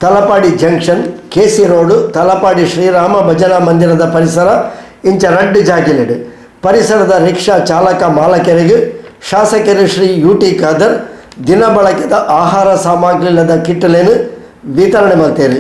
Talapady junction, KC road, Talapady Srirama ಭಜನಾ ಮಂದಿರದ ಪರಿಸರ ಇಂಚ ರಡ್ಡು ಜಾಗಿಲೆಡು ಪರಿಸರದ ರಿಕ್ಷಾ ಚಾಲಕ ಮಾಲಕರಿಗೆ ಶಾಸಕರು ಶ್ರೀ ಯು ಟಿ ಖಾದರ್ ದಿನ ಬಳಕೆದ ಆಹಾರ ಸಾಮಗ್ರಿಲದ ಕಿಟ್ಟಲೇನು ವಿತರಣೆ ಮಾಡ್ತೇವೆ.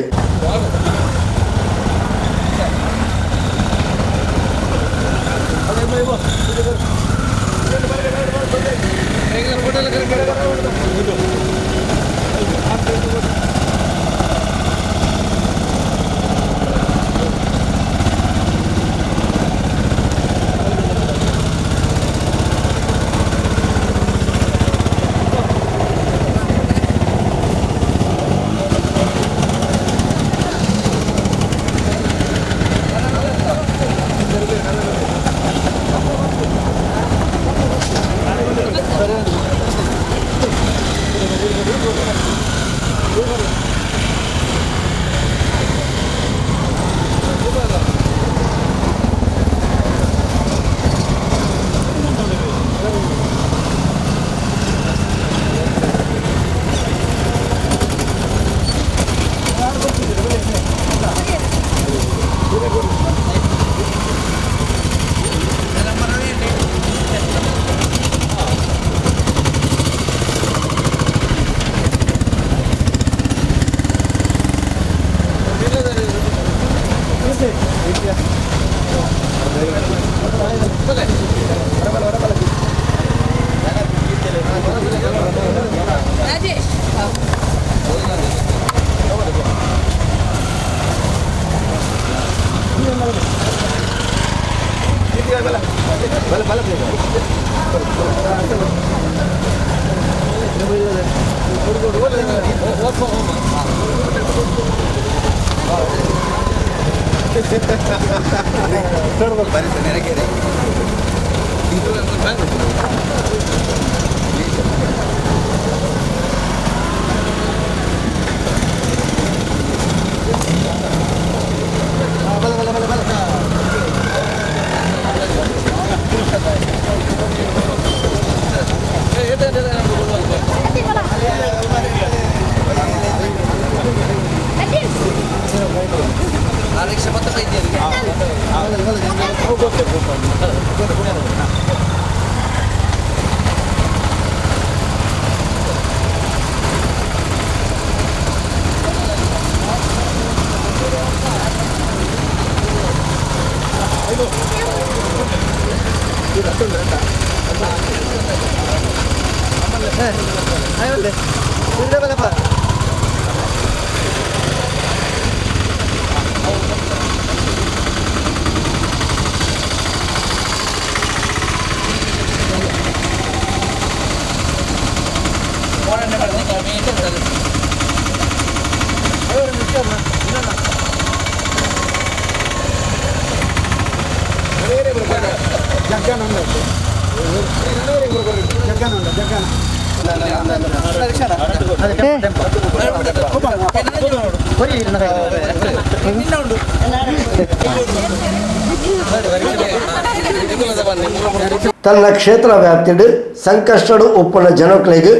ತನ್ನ ಕ್ಷೇತ್ರ ವ್ಯಾಪ್ತಿಡು ಸಂಕಷ್ಟಡು ಉಪ್ಪುನ ಜನಕ್ಲೆಗ್,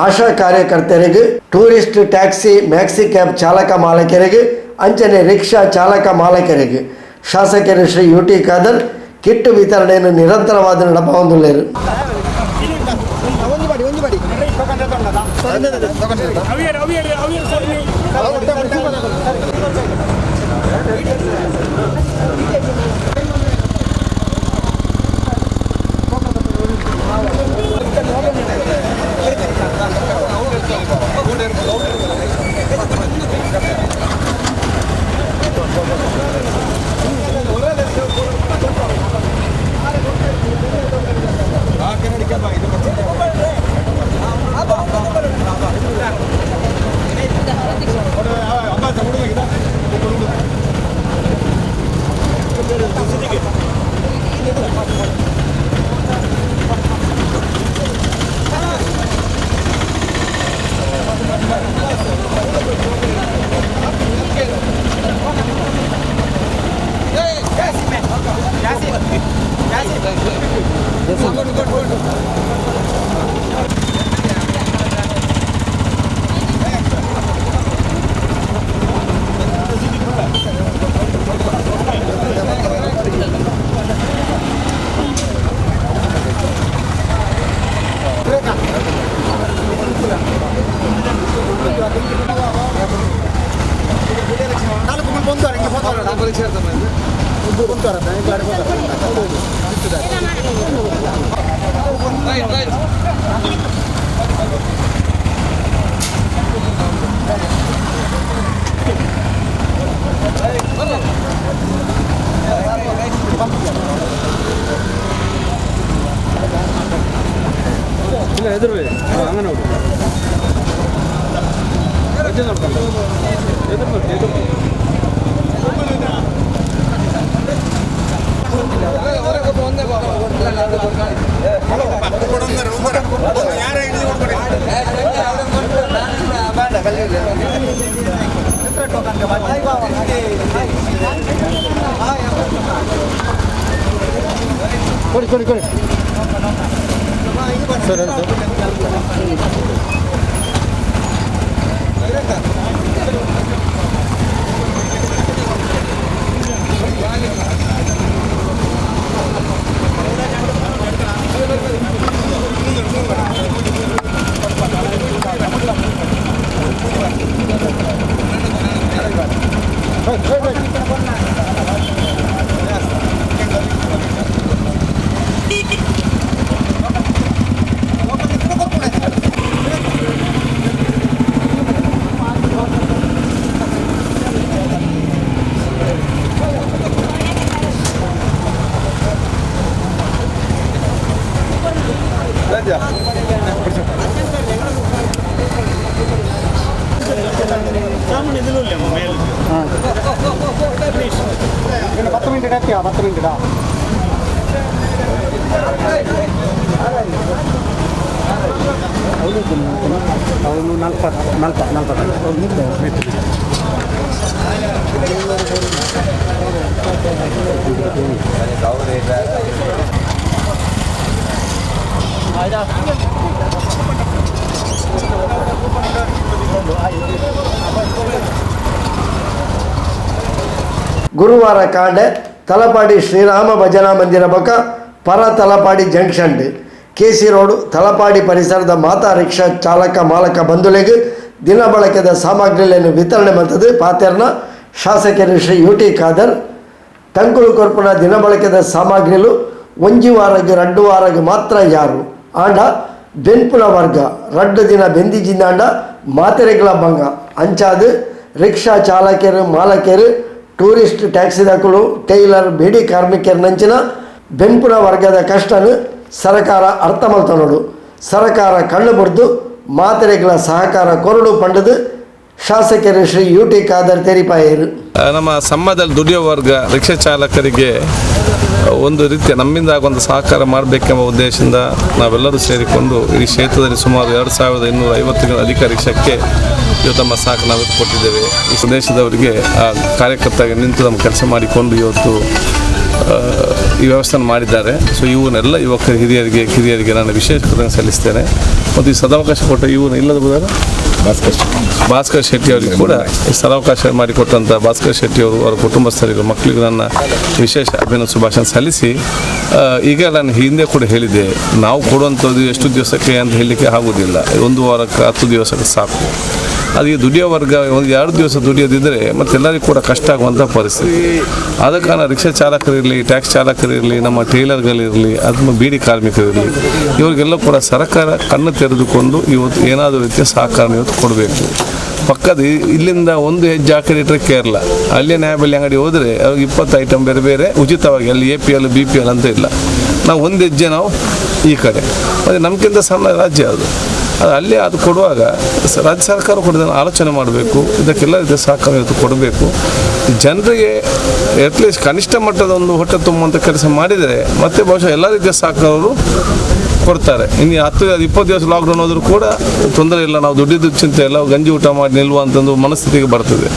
ಆಶಾ ಕಾರ್ಯಕರ್ತರಿಗೆ, ಟೂರಿಸ್ಟ್ ಟ್ಯಾಕ್ಸಿ ಮ್ಯಾಕ್ಸಿ ಕ್ಯಾಬ್ ಚಾಲಕ ಮಾಲಕರಿಗೆ, ಅಂಚನೆ ರಿಕ್ಷಾ ಚಾಲಕ ಮಾಲಕರಿಗೆ ಶಾಸಕರು Shri U T Khader kit ವಿತರಣೆಯನ್ನು ನಿರಂತರವಾದ ನಡಪವೊಂದುಲ್ಲೆರ್. ಗುರುವಾರ ಕಾಂಡೆ ತಲಪಾಡಿ ಶ್ರೀರಾಮ ಭಜನಾ ಮಂದಿರ ಬಕ ಪರ Talapady junction KC road Talapady ಪರಿಸರದ ಮಾತಾ ರಿಕ್ಷಾ ಚಾಲಕ ಮಾಲಕ ಬಂಧುಲೆಗ್ ದಿನ ಬಳಕೆದ ಸಾಮಗ್ರಿಗಳನ್ನು ವಿತರಣೆ ಮಾಡ್ತದೆ. ಪಾತೆರ್ನ ಶಾಸಕರು ಶ್ರೀ ಯು ಟಿ ಖಾದರ್ ತಂಕುಲು ಕೊರ್ಪುನ ದಿನಬಳಕೆದ ಸಾಮಗ್ರಿಲು ಒಂಜಿ ವಾರಗ್ ರಡ್ಡು ವಾರಗ್ ಮಾತ್ರ ಯಾರು ಆಂಡ ಬೆನ್ಪುನ ವರ್ಗ ರಡ್ಡು ದಿನ ಬೆಂದಿಜಿಂದಾಂಡ ಮಾತೆರೆಗಳ ಭಂಗ ಅಂಚಾದು ರಿಕ್ಷಾ ಚಾಲಕರು ಮಾಲಕರು ಟೂರಿಸ್ಟ್ ಟ್ಯಾಕ್ಸಿದಾಕಲು ಟೈಲರ್ ಬೇಡಿ ಕಾರ್ಮಿಕರ ನಂಚಿನ ಬೆನ್ಪುನ ವರ್ಗದ ಕಷ್ಟನು ಸರಕಾರ ಅರ್ಥ ಮಲ್ತನೋಡು. ಸರಕಾರ ಕಣ್ಣು ಬುರ್ದು ಮಾತೆರೆಗಳ ಸಹಕಾರ ಕೊರಡು ಪಂಡದು ಶಾಸಕರು ಶ್ರೀ ಯು ಟಿ ಖಾದರ್ ತೆರಿಪಾಯರು. ನಮ್ಮ ಸಮಾಜದಲ್ಲಿ ದುಡಿಯೋ ವರ್ಗ ರಿಕ್ಷಾ ಚಾಲಕರಿಗೆ ಒಂದು ರೀತಿಯ ನಮ್ಮಿಂದ ಆಗುವಂಥ ಸಹಕಾರ ಮಾಡಬೇಕೆಂಬ ಉದ್ದೇಶದಿಂದ ನಾವೆಲ್ಲರೂ ಸೇರಿಕೊಂಡು ಈ ಕ್ಷೇತ್ರದಲ್ಲಿ ಸುಮಾರು 2250 ಅಧಿಕ ರಿಕ್ಷಾಕ್ಕೆ ಇವತ್ತು ನಮ್ಮ ಸಹಕಾರ ನಾವು ಕೊಟ್ಟಿದ್ದೇವೆ. ಈ ಪ್ರದೇಶದವರಿಗೆ ಆ ಕಾರ್ಯಕರ್ತಾಗಿ ನಿಂತು ನಮ್ಮ ಕೆಲಸ ಮಾಡಿಕೊಂಡು ಇವತ್ತು ಈ ವ್ಯವಸ್ಥೆ ಮಾಡಿದ್ದಾರೆ. ಸೊ ಇವನ್ನೆಲ್ಲ ಯುವಕರು ಹಿರಿಯರಿಗೆ ನಾನು ವಿಶೇಷ ಕೃತಜ್ಞತೆ ಸಲ್ಲಿಸ್ತೇನೆ. ಮತ್ತು ಈ ಸದಾವಕಾಶ ಕೊಟ್ಟ ಇವನು ಇಲ್ಲದ ಹೋದಾಗ ಭಾಸ್ಕರ್ ಶೆಟ್ಟಿ ಅವರಿಗೆ ಕೂಡ ಈ ಸ್ಥಳಾವಕಾಶ ಮಾಡಿಕೊಟ್ಟಂಥ ಭಾಸ್ಕರ್ ಶೆಟ್ಟಿ ಅವರು, ಅವರ ಕುಟುಂಬಸ್ಥರಿಗೂ, ಮಕ್ಕಳಿಗೂ ನನ್ನ ವಿಶೇಷ ಅಭಿನಂದನೆ ಶುಭಾಶಯ ಸಲ್ಲಿಸಿ, ಈಗ ನಾನು ಹಿಂದೆ ಕೂಡ ಹೇಳಿದೆ, ನಾವು ಕೊಡುವಂಥದ್ದು ಎಷ್ಟು ದಿವಸಕ್ಕೆ ಅಂತ ಹೇಳಲಿಕ್ಕೆ ಆಗುವುದಿಲ್ಲ. ಒಂದು ವಾರಕ್ಕೆ 10 ದಿವಸಕ್ಕೆ ಸಾಕು. ಅದು ಈ ದುಡಿಯೋ ವರ್ಗ ಒಂದು 2 ದಿವಸ ದುಡಿಯೋದಿದ್ದರೆ ಮತ್ತೆಲ್ಲರಿಗೂ ಕೂಡ ಕಷ್ಟ ಆಗುವಂಥ ಪರಿಸ್ಥಿತಿ. ಆದ ಕಾರಣ ರಿಕ್ಷಾ ಚಾಲಕರಿರಲಿ, ಟ್ಯಾಕ್ಸಿ ಚಾಲಕರಿರಲಿ, ನಮ್ಮ ಟೈಲರ್ಗಳಿರಲಿ, ಅಥವಾ ಬೀಡಿ ಕಾರ್ಮಿಕರಿರಲಿ, ಇವರಿಗೆಲ್ಲ ಕೂಡ ಸರ್ಕಾರ ಕಣ್ಣು ತೆರೆದುಕೊಂಡು ಇವತ್ತು ಏನಾದರೂ ರೀತಿಯ ಸಹಕಾರ ಇವತ್ತು ಕೊಡಬೇಕು. ಪಕ್ಕದ ಇಲ್ಲಿಂದ ಒಂದು ಹೆಜ್ಜೆ ಆ ಕಡೆ ಇಟ್ಟರೆ ಕೇರಳ, ಅಲ್ಲೇ ನ್ಯಾಯಬೆಲೆ ಅಂಗಡಿ ಹೋದರೆ ಅವ್ರಿಗೆ 20 ಐಟಮ್ ಬೇರೆ ಬೇರೆ ಉಚಿತವಾಗಿ, ಅಲ್ಲಿ APL BPL ಅಂತ ಇಲ್ಲ. ನಾವು ಒಂದು ಹೆಜ್ಜೆ ನಾವು ಈ ಕಡೆ, ಮತ್ತು ನಮಗಿಂತ ಸಣ್ಣ ರಾಜ್ಯ ಅದು, ಅದು ಅಲ್ಲಿ ಅದು ಕೊಡುವಾಗ ರಾಜ್ಯ ಸರ್ಕಾರ ಕೂಡ ಇದನ್ನು ಆಲೋಚನೆ ಮಾಡಬೇಕು. ಇದಕ್ಕೆಲ್ಲ ರೀತಿಯ ಸಹಕಾರ ಇವತ್ತು ಕೊಡಬೇಕು. ಜನರಿಗೆ ಅಟ್ಲೀಸ್ಟ್ ಕನಿಷ್ಠ ಮಟ್ಟದ ಒಂದು ಹೊಟ್ಟೆ ತುಂಬುವಂಥ ಕೆಲಸ ಮಾಡಿದರೆ ಮತ್ತೆ ಬಹುಶಃ ಎಲ್ಲ ರೀತಿಯ ಸಹಕಾರವರು ಕೊಡ್ತಾರೆ. ಇನ್ನು 10-20 ದಿವಸ ಲಾಕ್ಡೌನ್ ಹೋದರೂ ಕೂಡ ತೊಂದರೆ ಇಲ್ಲ, ನಾವು ದುಡ್ಡಿದ್ದು ಚಿಂತೆ ಇಲ್ಲ, ಗಂಜಿ ಊಟ ಮಾಡಿ ನಿಲ್ಲುವ ಅಂತಂದು ಮನಸ್ಥಿತಿಗೆ ಬರ್ತದೆ.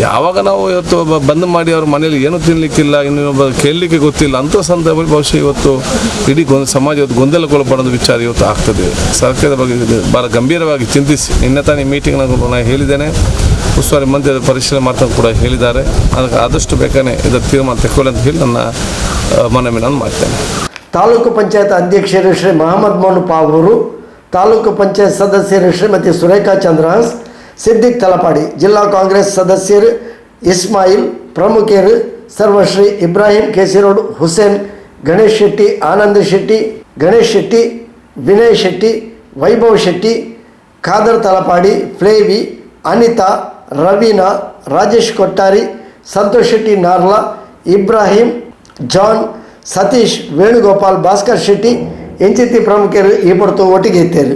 ಯಾವಾಗ ನಾವು ಇವತ್ತು ಬಂದ್ ಮಾಡಿ ಅವ್ರ ಮನೇಲಿ ಏನೂ ತಿನ್ನಲಿಕ್ಕಿಲ್ಲ, ಇನ್ನೊಬ್ಬ ಕೇಳಲಿಕ್ಕೆ ಗೊತ್ತಿಲ್ಲ ಅಂಥ ಸಂದರ್ಭದಲ್ಲಿ ಬಹುಶಃ ಇವತ್ತು ಇಡೀ ಸಮಾಜ ಇವತ್ತು ಗೊಂದಲಕ್ಕೊಳಪಡೋದು ವಿಚಾರ ಇವತ್ತು ಆಗ್ತದೆ. ಸರ್ಕಾರದ ಬಗ್ಗೆ ಭಾಳ ಗಂಭೀರವಾಗಿ ಚಿಂತಿಸಿ ನಿನ್ನೆ ತಾನೇ ಮೀಟಿಂಗ್ನಾಗ ನಾನು ಹೇಳಿದ್ದೇನೆ, ಉಸ್ತುವಾರಿ ಮಂತ್ರಿ ಅದರ ಪರಿಶೀಲನೆ ಮಾಡ್ತಾ ಕೂಡ ಹೇಳಿದ್ದಾರೆ. ಅದಕ್ಕೆ ಆದಷ್ಟು ಬೇಗನೆ ಇದರ ತೀರ್ಮಾನ ತೆಕ್ಕೊಳ್ಳಿ ಅಂತ ಹೇಳಿ ನನ್ನ ಮನವಿ ನಾನು ಮಾಡ್ತೇನೆ. ತಾಲೂಕು ಪಂಚಾಯತ್ ಅಧ್ಯಕ್ಷರು ಶ್ರೀ ಮಹಮ್ಮದ್ ಮೋನು ಪಾವೂರು, ತಾಲೂಕು ಪಂಚಾಯತ್ ಸದಸ್ಯರು ಶ್ರೀಮತಿ ಸುರೇಖಾ ಚಂದ್ರಹಾಸ್, ಸಿದ್ದಿಕ್ ತಲಪಾಡಿ, ಜಿಲ್ಲಾ ಕಾಂಗ್ರೆಸ್ ಸದಸ್ಯರು ಇಸ್ಮಾಯಿಲ್, ಪ್ರಮುಖರು ಸರ್ವಶ್ರೀ ಇಬ್ರಾಹಿಂ ಕೆಸಿರೋಡ್, ಹುಸೇನ್, ಗಣೇಶ್ ಶೆಟ್ಟಿ, ಆನಂದ್ ಶೆಟ್ಟಿ, ಗಣೇಶ್ ಶೆಟ್ಟಿ, ವಿನಯ್ ಶೆಟ್ಟಿ, ವೈಭವ್ ಶೆಟ್ಟಿ, ಖಾದರ್ ತಲಪಾಡಿ, ಫ್ಲೇವಿ, ಅನಿತಾ, ರವೀನಾ, ರಾಜೇಶ್ ಕೊಟ್ಟಾರಿ, ಸಂತೋಷ್ ಶೆಟ್ಟಿ ನಾರ್ಲಾ, ಇಬ್ರಾಹಿಂ, ಜಾನ್, ಸತೀಶ್, ವೇಣುಗೋಪಾಲ್, ಭಾಸ್ಕರ್ ಶೆಟ್ಟಿ ಇಂಚಿತ್ತಿ ಪ್ರಮುಖರು ಈ ಪೊರ್ತು ಒಟ್ಟಿಗೆ ಇತ್ತೇರು.